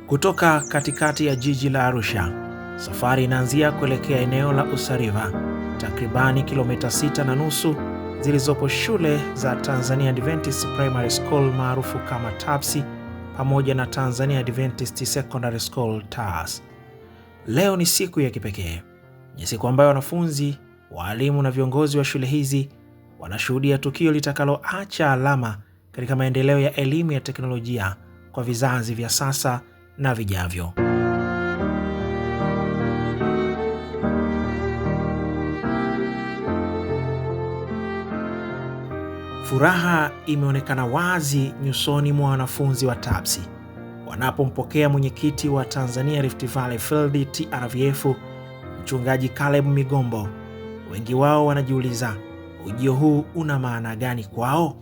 Kutoka katikati ya jiji la Arusha, safari inaanzia kuelekea eneo la Usariva, takribani kilomita 6.5 zilizopo shule za Tanzania Adventist Primary School maarufu kama TAPSI pamoja na Tanzania Adventist Secondary School TAS. Leo ni siku ya kipekee. Ni siku ambayo wanafunzi, walimu na viongozi wa shule hizi wanashuhudia tukio litakaloacha alama katika maendeleo ya elimu ya teknolojia kwa vizazi vya sasa na vijavyo. Furaha imeonekana wazi nyusoni mwa wanafunzi wa TAPSI wanapompokea mwenyekiti wa Tanzania Rift Valley Field TRVF, Mchungaji Caleb Migombo. Wengi wao wanajiuliza ujio huu una maana gani kwao?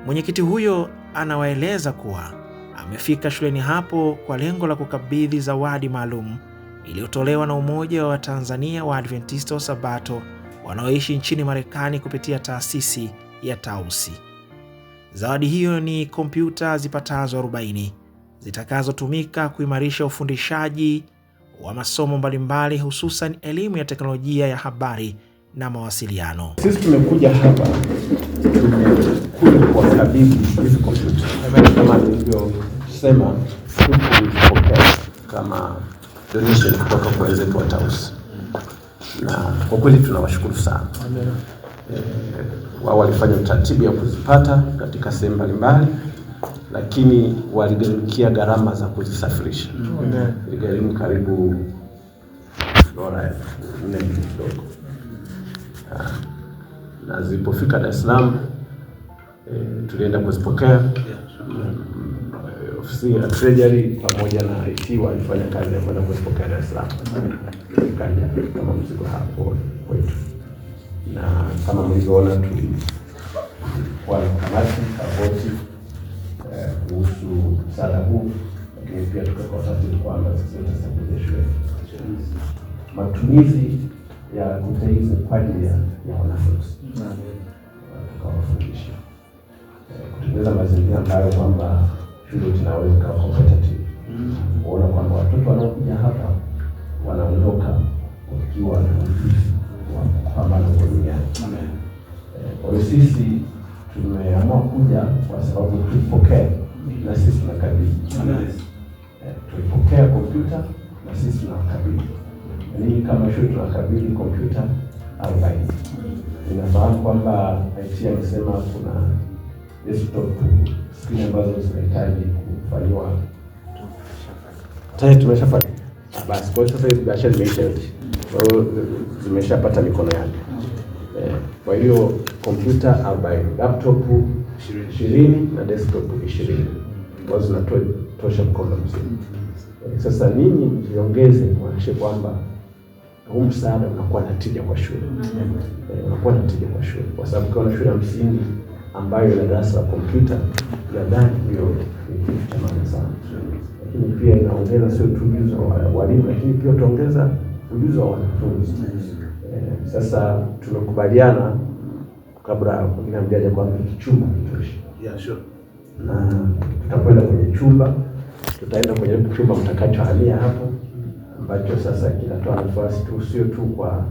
Mwenyekiti huyo anawaeleza kuwa amefika shuleni hapo kwa lengo la kukabidhi zawadi maalum iliyotolewa na Umoja wa Tanzania wa Adventista wa Sabato wanaoishi nchini Marekani kupitia taasisi ya Tausi. Zawadi hiyo ni kompyuta zipatazo 40 zitakazotumika kuimarisha ufundishaji wa masomo mbalimbali hususan elimu ya teknolojia ya habari na mawasiliano. Sisi tumekuja hapa, tumekuja kuwakabidhi hizi kompyuta kama nilivyosema, tulizipokea kama donation kutoka kwa wenzetu wa Tausi, na kwa kweli tunawashukuru sana. Wao walifanya utaratibu ya kuzipata katika sehemu mbalimbali, lakini waligharimikia gharama za kuzisafirisha. Iligharimu karibu dola 4 kidogo. Na zilipofika Dar es Salaam, tulienda kuzipokea. Ofisi ya Treasury pamoja na IT walifanya kazi ya kwenda kuzipokea Dar es Salaam. Ikaja kama mzigo hapo kwetu. Na kama mlivyoona tulikuwa na kamati kapoti kuhusu msaada huu, lakini pia tukaweka utaratibu kwamba zote zitakuja shule. Matumizi ya kompyuta hizi kwa ajili ya wanafunzi, tukawafundisha kutengeneza mazingira ambayo kwamba shule tunaweza kuwa competitive, kuona kwamba watoto wanaokuja hapa wanaondoka wakiwa na ujuzi wa kupambana huko duniani. Kwa hiyo sisi tumeamua kuja kwa sababu tulipokea na sisi tunakabidhi. Tulipokea kompyuta na sisi tunakabidhi. Ninyi kama shule tunakabidhi kompyuta 40. Ninafahamu kwamba IT amesema kuna desktop screen ambazo zinahitaji kufanyiwa. Tayari tumeshafanya. Basi kwa hiyo sasa hizi biashara zimeisha yote. Kwa hiyo zimeshapata mikono yake. Kwa hiyo kompyuta 40, laptop 20 na desktop 20. Ambazo zinatosha mkono mzima. Sasa ninyi mjiongeze muhakikishe kwamba huu msaada unakuwa na tija kwa shule. Unakuwa na tija kwa shule kwa sababu ukiwa na shule ya msingi ambayo ina darasa la kompyuta, nadhani hiyo ni kitu cha maana sana. Lakini pia inaongeza sio tu ujuzi wa walimu, lakini pia utaongeza ujuzi wa wanafunzi. Sasa tumekubaliana kabla mwingine hamjaja kwamba chumba kitoshe. Yeah, sure. Na tutakwenda kwenye chumba, tutaenda kwenye chumba mtakachohamia hapo, ambacho sasa kinatoa nafasi tu sio tu kwa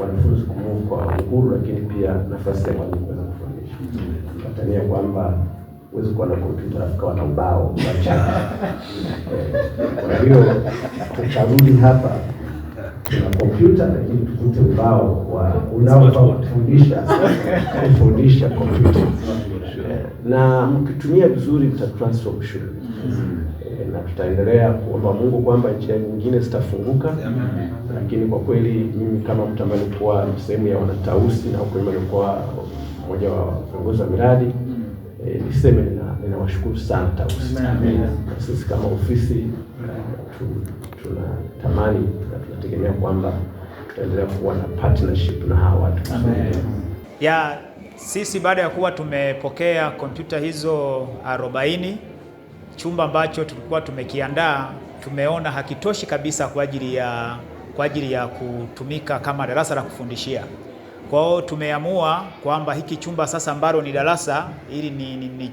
wanafunzi kumove kwa uhuru, lakini pia nafasi ya mwalimu kuweza kufundisha. Natania kwamba huwezi kuwa na kompyuta alafu ukawa na ubao wa chaki. Kwa hiyo tutarudi hapa tuna kompyuta lakini tukute ubao wa unaofaa kufundisha kompyuta. Na mkitumia vizuri mtatransform shule. Na tutaendelea kuomba Mungu kwamba njia nyingine zitafunguka. Lakini kwa kweli mimi kama mtu ambaye nilikuwa sehemu ya wanatausi na huko nilikuwa mmoja wa viongozi wa miradi, niseme ninawashukuru sana Tausi. Na sisi kama ofisi tunatamani na tunategemea kwamba tutaendelea kuwa na partnership na hawa watu. Ya sisi baada ya kuwa tumepokea kompyuta hizo 40, chumba ambacho tulikuwa tumekiandaa tumeona hakitoshi kabisa kwa ajili ya kutumika kama darasa la kufundishia. Kwa hiyo tumeamua kwamba hiki chumba sasa ambalo ni darasa, hili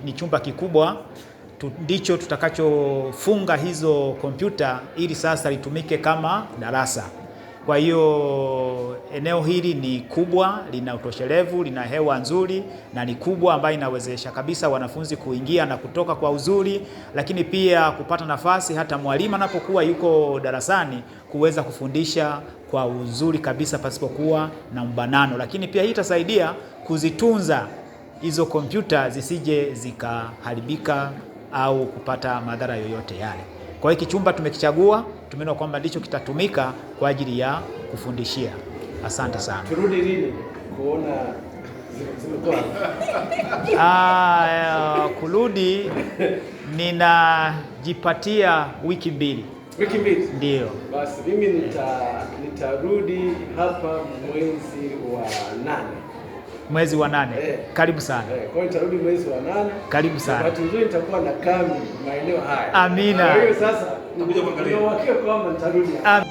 ni chumba kikubwa, ndicho tutakachofunga hizo kompyuta ili sasa litumike kama darasa. Kwa hiyo eneo hili ni kubwa, lina utoshelevu, lina hewa nzuri na ni kubwa ambayo inawezesha kabisa wanafunzi kuingia na kutoka kwa uzuri, lakini pia kupata nafasi hata mwalimu anapokuwa yuko darasani kuweza kufundisha kwa uzuri kabisa pasipokuwa na mbanano. Lakini pia hii itasaidia kuzitunza hizo kompyuta zisije zikaharibika au kupata madhara yoyote yale. Kwa hiyo chumba tumekichagua, tumeona kwamba ndicho kitatumika kwa ajili ya kufundishia. Asante sana. Turudi lini kuona zimekuwa? Kurudi ninajipatia wiki mbili. Wiki mbili? Ndio. Basi mimi nitarudi hapa mwezi wa 8. Mwezi wa 8. Karibu sana. Kwa hiyo nitarudi mwezi wa 8. Karibu sana. Bahati nzuri nitakuwa na kambi maeneo haya. Amina. Kwa hiyo sasa nitakuja kuangalia. Nina uhakika kwamba nitarudi hapa.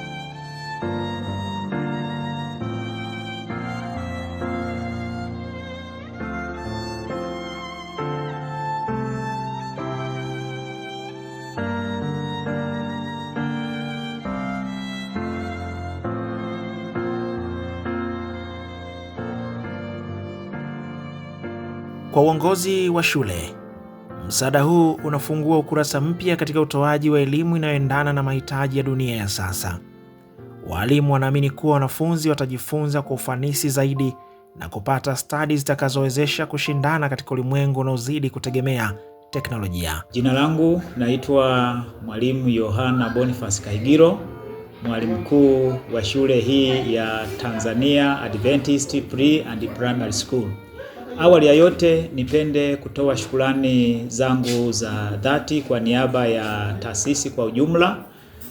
Kwa uongozi wa shule, msaada huu unafungua ukurasa mpya katika utoaji wa elimu inayoendana na mahitaji ya dunia ya sasa. Walimu wanaamini kuwa wanafunzi watajifunza kwa ufanisi zaidi na kupata stadi zitakazowezesha kushindana katika ulimwengu unaozidi kutegemea teknolojia. Jina langu naitwa Mwalimu Yohana Boniface Kaigiro, mwalimu mkuu wa shule hii ya Tanzania Adventist Pre and Primary School. Awali ya yote nipende kutoa shukrani zangu za dhati kwa niaba ya taasisi kwa ujumla.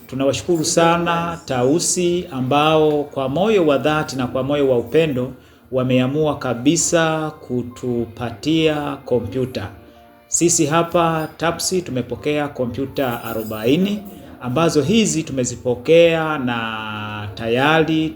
Tunawashukuru sana Tausi ambao kwa moyo wa dhati na kwa moyo wa upendo wameamua kabisa kutupatia kompyuta. Sisi hapa TAPSI tumepokea kompyuta 40 ambazo hizi tumezipokea na tayari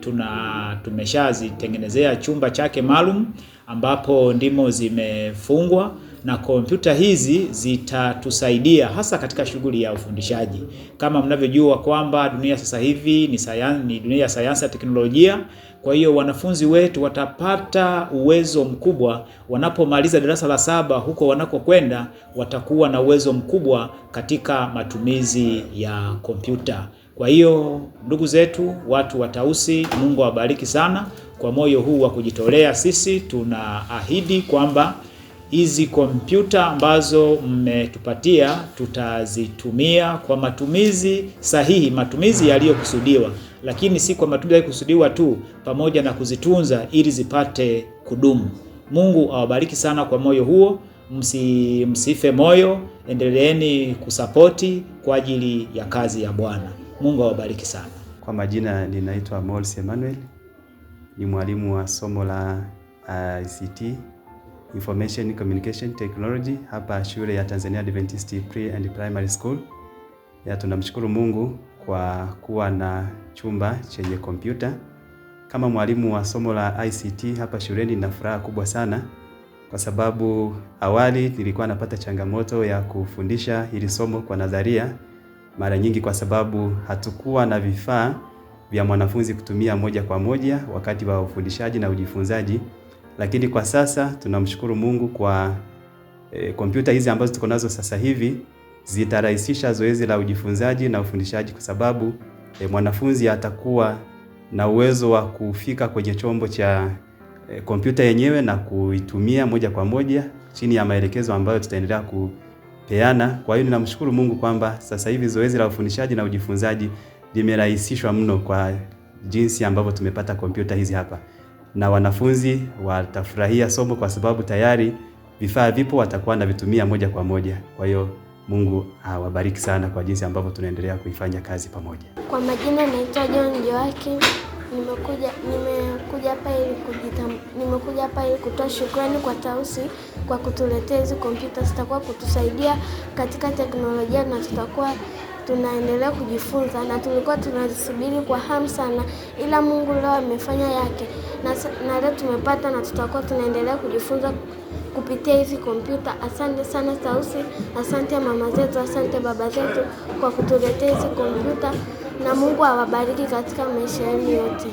tumeshazitengenezea chumba chake maalum ambapo ndimo zimefungwa, na kompyuta hizi zitatusaidia hasa katika shughuli ya ufundishaji. Kama mnavyojua kwamba dunia sasa hivi ni dunia ya sayansi na teknolojia. Kwa hiyo wanafunzi wetu watapata uwezo mkubwa wanapomaliza darasa la 7, huko wanakokwenda watakuwa na uwezo mkubwa katika matumizi ya kompyuta. Kwa hiyo ndugu zetu watu wa Tausi, Mungu awabariki sana kwa moyo huu wa kujitolea. Sisi tunaahidi kwamba hizi kompyuta ambazo mmetupatia tutazitumia kwa matumizi sahihi, matumizi yaliyokusudiwa, lakini si kwa matumizi yaliyokusudiwa tu, pamoja na kuzitunza ili zipate kudumu. Mungu awabariki sana kwa moyo huo. Msife moyo, endeleeni kusapoti kwa ajili ya kazi ya Bwana. Mungu awabariki sana. Kwa majina ninaitwa Mols Emmanuel, ni mwalimu wa somo la ICT, Information Communication Technology, hapa shule ya Tanzania Adventist Pre and Primary School. Ya tunamshukuru Mungu kwa kuwa na chumba chenye kompyuta. Kama mwalimu wa somo la ICT hapa shuleni nina furaha kubwa sana kwa sababu awali nilikuwa napata changamoto ya kufundisha hili somo kwa nadharia mara nyingi, kwa sababu hatukuwa na vifaa vya mwanafunzi kutumia moja kwa moja wakati wa ufundishaji na ujifunzaji. Lakini kwa sasa tunamshukuru Mungu kwa kompyuta hizi ambazo tuko nazo sasa hivi zitarahisisha zoezi la ujifunzaji na ufundishaji, kwa sababu mwanafunzi atakuwa na uwezo wa kufika kwenye chombo cha kompyuta yenyewe na kuitumia moja kwa moja chini ya maelekezo ambayo tutaendelea kupeana. Kwa hiyo ninamshukuru Mungu kwamba sasa hivi zoezi la ufundishaji na ujifunzaji limerahisishwa mno kwa jinsi ambavyo tumepata kompyuta hizi hapa, na wanafunzi watafurahia somo kwa sababu tayari vifaa vipo, watakuwa wanavitumia moja kwa moja. Kwa hiyo Mungu awabariki sana kwa jinsi ambavyo tunaendelea kuifanya kazi pamoja. Kwa majina naitwa John Joakim. Nimekuja hapa ili kutoa shukrani kwa Tausi kwa kutuletea hizi kompyuta. Zitakuwa kutusaidia katika teknolojia na tutakuwa tunaendelea kujifunza, na tulikuwa tunazisubiri kwa hamu sana, ila Mungu leo amefanya yake na leo tumepata, na tutakuwa tunaendelea kujifunza kupitia hizi kompyuta. Asante sana Tausi, asante mama zetu, asante baba zetu kwa kutuletea hizi kompyuta, na Mungu awabariki katika maisha yenu yote.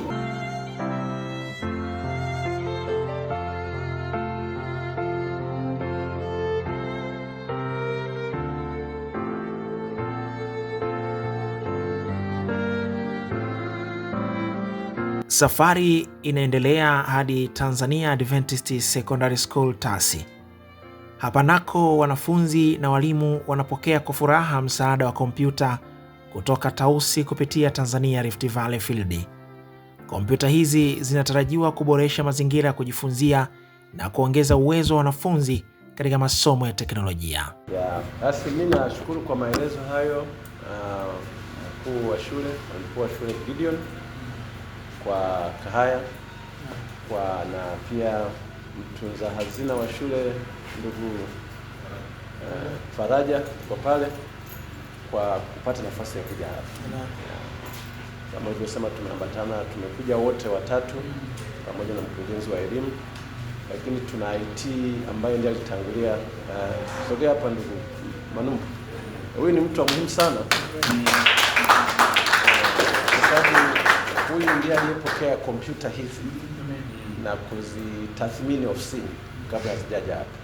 Safari inaendelea hadi Tanzania Adventist Secondary School TASI. Hapa nako wanafunzi na walimu wanapokea kwa furaha msaada wa kompyuta kutoka Tausi kupitia Tanzania Rift Valley Field. Kompyuta hizi zinatarajiwa kuboresha mazingira ya kujifunzia na kuongeza uwezo wa wanafunzi katika masomo ya teknolojia. Basi mimi nashukuru kwa maelezo hayo, mkuu wa shule, mkuu wa shule Gideon kwa Kahaya, kwa na pia mtunza hazina wa shule ndugu Faraja kwa pale kwa kupata nafasi ya kuja hapa. Kama ulivyosema, tumeambatana, tumekuja wote watatu pamoja na mkurugenzi wa elimu, lakini tuna IT ambaye ndiye alitangulia. Sogea hapa ndugu Manumbu. Huyu ni mtu wa muhimu sana kwa sababu huyu ndiye aliyepokea kompyuta hizi na kuzitathmini ofisini kabla hazijaja hapa.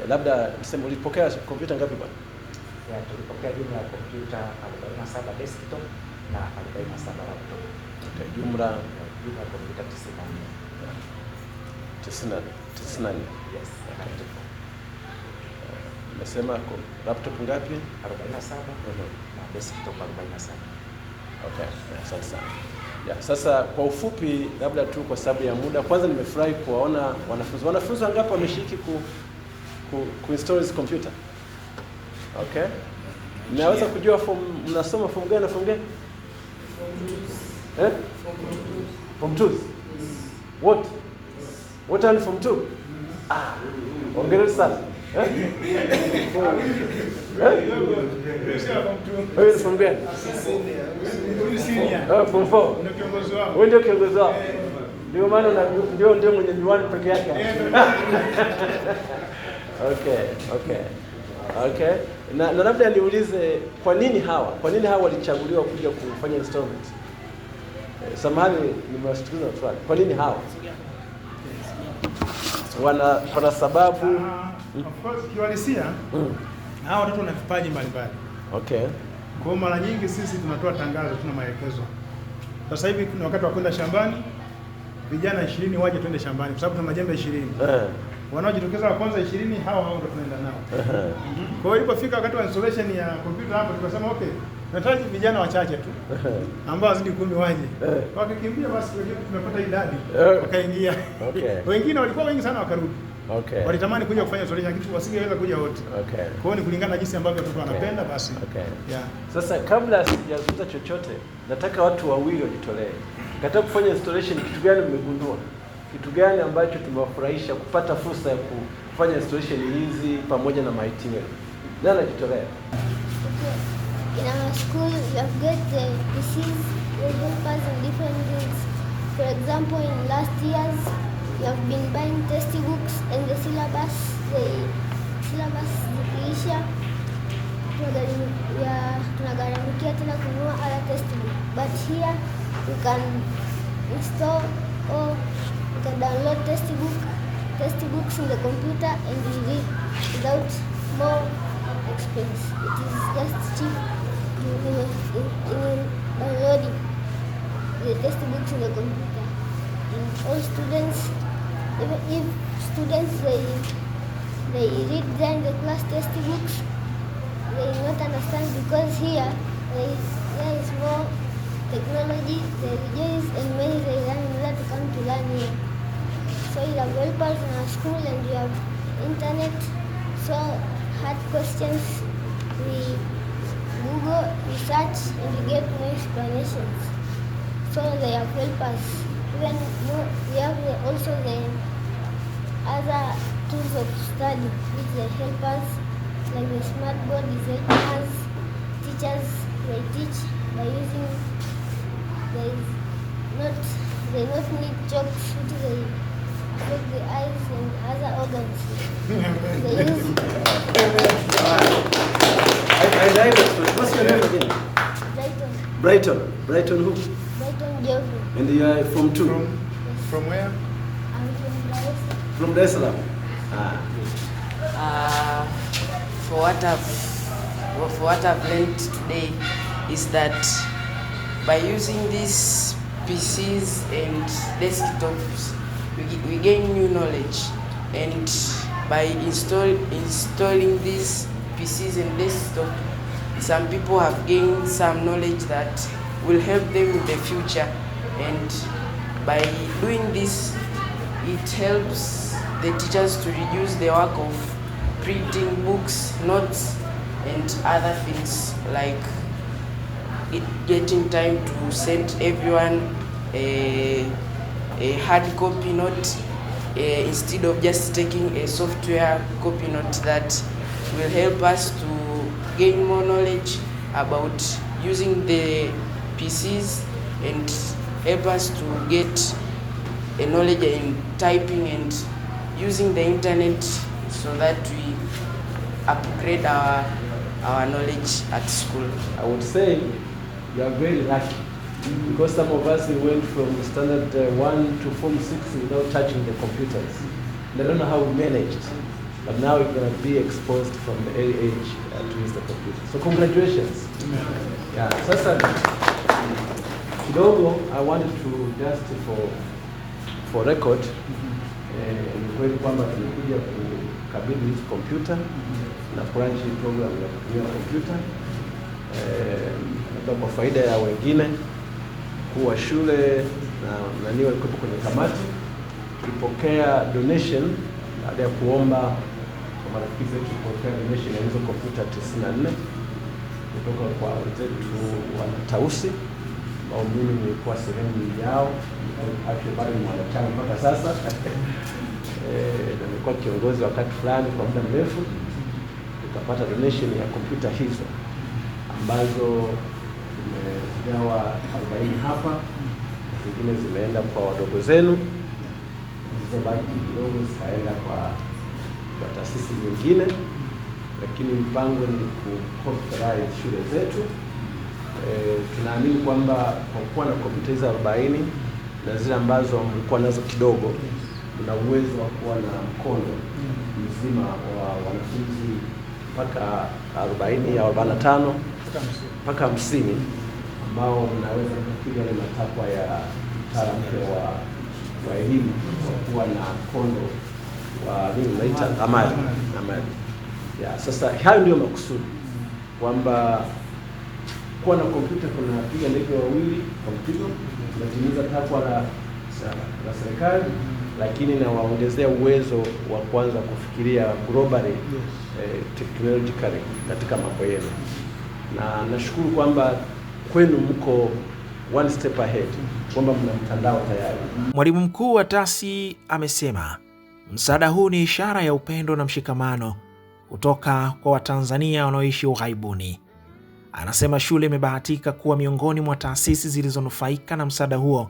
Labda niseme ulipokea kompyuta ngapi bwana? Ya, tulipokea jumla ya kompyuta 47 desktop na 47 laptop. Okay, jumla ya kompyuta 94. 94. Yes. Okay. Nimesema laptop ngapi? 47 na desktop 47. Okay, asante sana. Ya, sasa kwa ufupi labda tu kwa sababu ya muda, kwanza nimefurahi kuwaona wanafunzi. Wanafunzi wangapi wameshiriki ku install hizi computer? Okay. Mnaweza kujua form, mnasoma form gani na form gani? Eh? Form 2. What? What are form 2? Ah, hongera sana. Eh? Wewe ni form gani? Form 4. Ndio kiongozi wao. Wewe ndio kiongozi wao. Ndio maana ndio mwenye miwani peke yake. Okay. Na labda niulize, kwa nini hawa? Kwa nini hawa walichaguliwa kuja kufanya installment? Samahani nimewashtukiza na swali. Kwa nini hawa? Wana sababu? Of course kiuhalisia hawa watoto wana vipaji mbalimbali. Okay. Kwa mara nyingi sisi tunatoa tangazo, tuna maelekezo. Sasa hivi kuna wakati wa kwenda shambani, vijana 20 waje twende shambani kwa sababu tuna majembe 20. Wanaojitokeza wa kwanza 20 hao hao ndio tunaenda nao. Kwa hiyo ilipofika wakati wa installation ya kompyuta hapo tukasema okay, tunahitaji vijana wachache tu ambao wazidi 10 waje. Wakakimbia, basi tumepata idadi wakaingia. Okay. Wengine walikuwa wengi sana wakarudi. Okay. Walitamani kuja kufanya installation lakini wasingeweza kuja wote. Okay. Kwa hiyo ni kulingana na jinsi ambavyo watoto wanapenda basi. Okay. Yeah. Sasa kabla sijazungumza chochote, nataka watu wawili wajitolee. Katika kufanya installation, kitu gani mmegundua? Kitu gani ambacho tumewafurahisha kupata fursa ya kufanya installation hizi pamoja na IT wenu? Nani anajitolea? Okay. In our school we have got the PCs, they help us in different things. For example, in last years we have been buying textbooks and the syllabus, zikiisha tunagharamikia tena kununua other textbook. But here we can install or we can download textbooks in the computer and we read without more expense. It is just cheap in downloading the textbooks in the computer. And all students, even if students they read then the class textbooks, they not understand because here there is more technology, they rejoice and many they learn in order to come to learn here. So we have helpers in our school and we have internet, so hard questions we Google, we search and we get more explanations. So they have helpers. Even more, we have also the other tools of study which they help us, like the smart board is helping us. Teachers, they teach by using, they not need chalks which they affect the eyes and other organs. They use I like that story. What's your name again? Brighton. Brighton. Brighton who? Brighton Geoffrey. And you are from two? From where? I'm from Dar es Salaam. From Dar es Salaam. Ah. For what I've learned today is that by using these PCs and desktops, we gain new knowledge, and by installing these PCs and desktops, some people have gained some knowledge that will help them in the future. And by doing this, it helps the teachers to reduce the work of printing books, notes, and other things, like it getting time to send everyone a hard copy note instead of just taking a software copy note that will help us to gain more knowledge about using the PCs and help us to get a knowledge in typing and using the internet so that we upgrade our knowledge at school. I would say you are very lucky, because some of us, we went from standard 1 to form 6 without touching the computers. And I don't know how we managed, but now you're going to be exposed from the early age to use the computer. So congratulations. Yeah, sasa kidogo I wanted to just for record, ni kweli kwamba tumekuja kukabidhi hizi kompyuta na kulaunch program ya kutumia kompyuta. Labda kwa faida ya wengine, mkuu wa shule na nani walikuwepo kwenye kamati, tulipokea donation baada ya kuomba kwa marafiki zetu, tulipokea donation ya hizo kompyuta 94 kutoka kwa wenzetu wa Tausi, ambao mimi nilikuwa sehemu yao, actually bado ni mwanachama mpaka sasa. Na nilikuwa kiongozi wakati fulani kwa muda mrefu. Tukapata donation ya kompyuta hizo ambazo tumezigawa 40 hapa, zingine zimeenda kwa wadogo zenu, zilizobaki kidogo zikaenda kwa taasisi nyingine, lakini mpango ni ku-computerize shule zetu. Tunaamini kwamba kwa kuwa na kompyuta hizo 40 na zile ambazo mlikuwa nazo kidogo, mna uwezo wa kuwa na mkondo mzima wa wanafunzi mpaka 40 au 45 mpaka 50 ambao mnaweza kupiga yale matakwa ya mtaala mpya wa elimu kwa kuwa na mkondo wa nini unaita amali. Ya, sasa hayo ndio makusudi kwamba kuwa na kompyuta kunapiga ndege wawili kwa mpigo, tunatimiza takwa la serikali, lakini na waongezea uwezo wa kuanza kufikiria globally, technologically katika mambo yenu. Na nashukuru kwamba kwenu mko one step ahead, kwamba mna mtandao tayari. Mwalimu mkuu wa TASI amesema msaada huu ni ishara ya upendo na mshikamano kutoka kwa Watanzania wanaoishi ughaibuni. Anasema shule imebahatika kuwa miongoni mwa taasisi zilizonufaika na msaada huo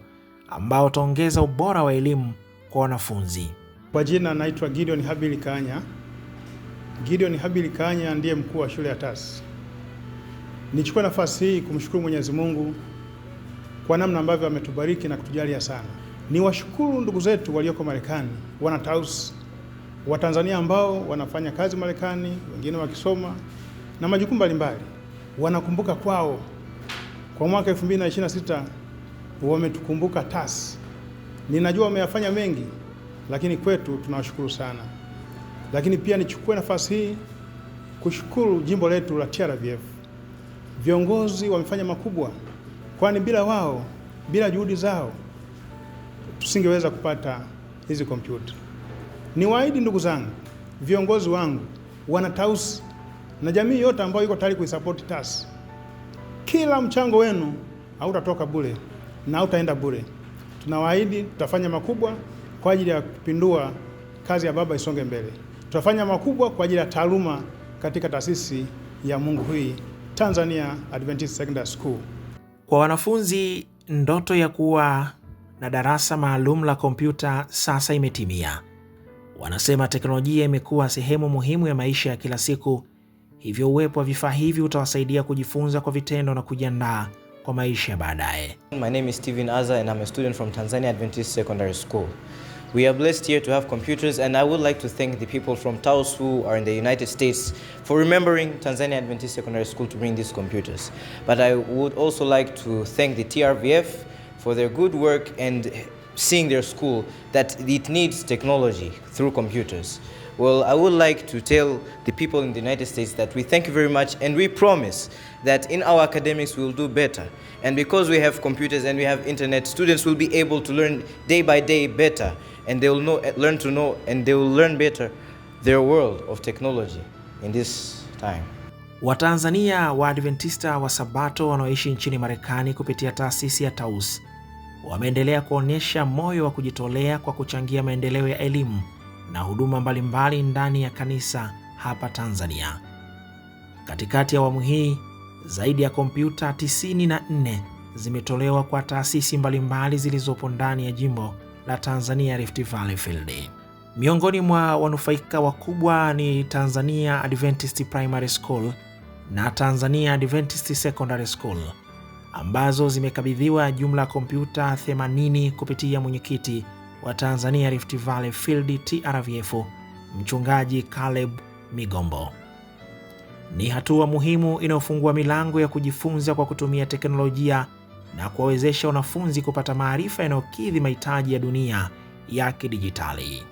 ambao utaongeza ubora wa elimu kwa wanafunzi. Kwa jina naitwa Gideon Habili Kaanya. Gideon Habili Kaanya ndiye mkuu wa shule ya TASI. Nichukue nafasi hii kumshukuru Mwenyezi Mungu kwa namna ambavyo ametubariki na kutujalia sana. Niwashukuru ndugu zetu walioko Marekani, wana Tausi, Watanzania ambao wanafanya kazi Marekani, wengine wakisoma na majukumu mbalimbali. Wanakumbuka kwao. Kwa mwaka 2026 wametukumbuka TASI. Ninajua wameyafanya mengi, lakini kwetu tunawashukuru sana. Lakini pia nichukue nafasi hii kushukuru jimbo letu la TRVF. Viongozi wamefanya makubwa, kwani bila wao, bila juhudi zao tusingeweza kupata hizi kompyuta. Niwaahidi ndugu zangu, viongozi wangu, wana Tausi na jamii yote ambayo iko tayari kuisupport TASI, kila mchango wenu hautatoka bure na hautaenda bure. Tunawaahidi tutafanya makubwa kwa ajili ya kupindua kazi ya Baba isonge mbele. Tutafanya makubwa kwa ajili ya taaluma katika taasisi ya Mungu hii, Tanzania Adventist Secondary School. Kwa wanafunzi, ndoto ya kuwa na darasa maalum la kompyuta sasa imetimia. Wanasema teknolojia imekuwa sehemu muhimu ya maisha ya kila siku, hivyo uwepo wa vifaa hivi utawasaidia kujifunza kwa vitendo na kujiandaa kwa maisha ya baadaye. My name is Steven Aza and I'm a student from Tanzania Adventist Secondary School. We are blessed here to have computers, and I would like to thank the people from Taos who are in the United States for remembering Tanzania Adventist Secondary School to bring these computers. But I would also like to thank the TRVF for their good work and seeing their school that it needs technology through computers. Well, I would like to tell the people in the United States that we thank you very much, and we promise that in our academics we will do better. And because we have computers and we have internet, students will be able to learn day by day better, and they will learn to know, and they will learn better their world of technology in this time. Watanzania Waadventista wa Sabato wanaoishi nchini Marekani kupitia taasisi ya Taus wameendelea kuonyesha moyo wa kujitolea kwa kuchangia maendeleo ya elimu na huduma mbalimbali ndani ya kanisa hapa Tanzania. Katikati ya awamu hii, zaidi ya kompyuta 94 zimetolewa kwa taasisi mbalimbali zilizopo ndani ya jimbo la Tanzania Rift Valley Field. Miongoni mwa wanufaika wakubwa ni Tanzania Adventist Primary School na Tanzania Adventist Secondary School ambazo zimekabidhiwa jumla ya kompyuta 80 kupitia mwenyekiti wa Tanzania Rift Valley Field TRVF, Mchungaji Caleb Migombo. Ni hatua muhimu inayofungua milango ya kujifunza kwa kutumia teknolojia na kuwawezesha wanafunzi kupata maarifa yanayokidhi mahitaji ya dunia ya kidijitali.